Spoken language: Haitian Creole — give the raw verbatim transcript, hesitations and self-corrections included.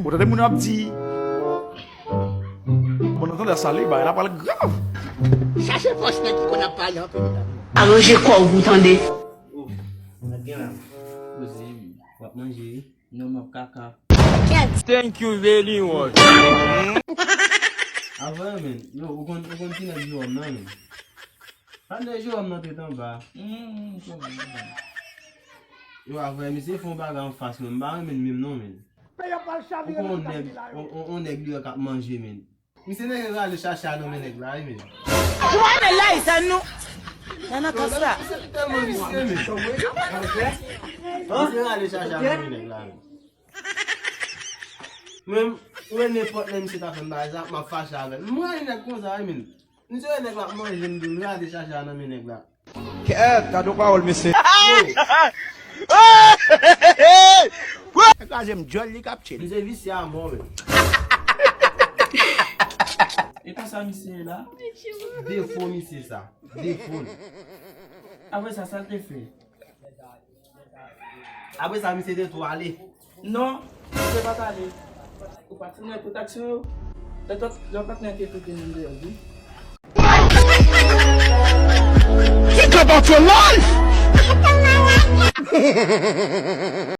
Ou tande moun ap di, bon, nan tandans sa, li bagay la pral grav. Chache fòs nèg ki konn ap pale anpil. Aranje kò w pou tande. Sa gen la? Poze wi. W ap manje wi. Non, m ap kaka. Thank you very much. Avè men, yo, ou konn, ou konn ti nèg Jewòm nan men. Patnè Jewòm nan tèt anba. Yo, avè misye fè yon bagay anfas mwen, m pa renmen l menm non men. Ou konn yon nèg, yon, yon, yon nèg deyò k ap manje men. Misye nèg rale chacha nan men nèg la wi men. Ou pa renmen Layzàn nou? Nan nan kòs la. Misye tèlman visye men. Misye rale chacha nan men nèg la men. Mwen, mwen nenpòt lè misye ta fè m bagay sa, m ap fache avè l. M rayi nèg konsa wi men. Misye wè nèg la ap manje m tou, m rale chacha nan men nèg la. Kèt, gade yon pawòl mesye. Kraze m djòl li k ap tchil. Misye visye a mò men. E konsa misye ye la? Defo misye sa. Defo l. Apre sa, sa l te fè? Apre sa, misye te tou ale. Non, misye pa t ale. Ou pa t founen pwoteksyon yo? Lè w pa t nan te kote moun deyò wi. Think about your life!